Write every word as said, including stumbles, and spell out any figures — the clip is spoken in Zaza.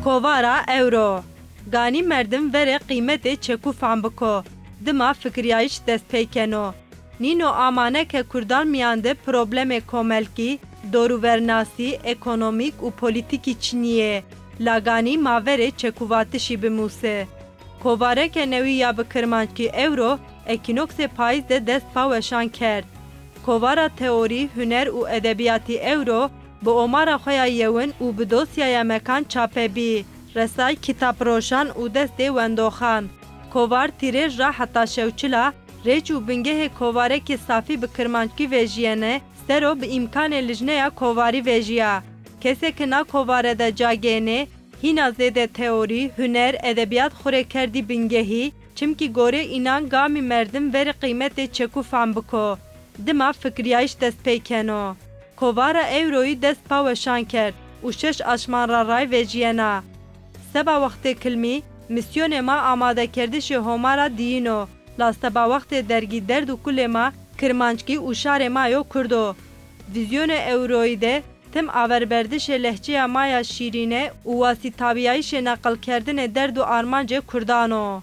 Kovara ewro. Ganî merdim verê qîmetê çekû fehm biko, dima fikrîyayîş dest pey keno. Nîno amane ke kurdan mîyan de problemê komelkî, dorûvernasî, ekonomîk û polîtîkî çinî yê. La ganî ma verê çekûvatişî bimûse. Kovareke newî ya bi kirmanckî ewro ekînoksê payîz de dest pa weşan kerd. Kovara teorî, huner û edebîyatî ewro bi omara xo ya yewin û bi dosyaya mekan çape bî, resay kitabroşan û destê wendoxan. Kovar tîrêj ra heta şewçila rêç û bingehê kovarekî safî bi kirmanckî vejîyene ser o bi îmkanê lijneya kovarî vejîya. Kesê ke na kovare de ca gênê, hîna zêde teorî, huner, edebîyat xo rê kerdî bingehî, çimkî gorê înan gamî merdim verê qîmetê çekû fehm biko. Dima fikrîyayîş dest pey keno. Kovara ewroyî dest pa weşan kerd û şeş aşman ra ray vejîyena. Seba wextê kilmî, mîsyonê ma amadekerdişê Homa ra dîyin o, la seba wextê dergî derd û kulê ma kirmanckî û şarê ma yo kurd o. Vîzyonê ewroyî de tim averberdişê lehçeya ma ya şîrîne û wasîtabîyayîşê neqilkerdinê derd û armancê kurdan o.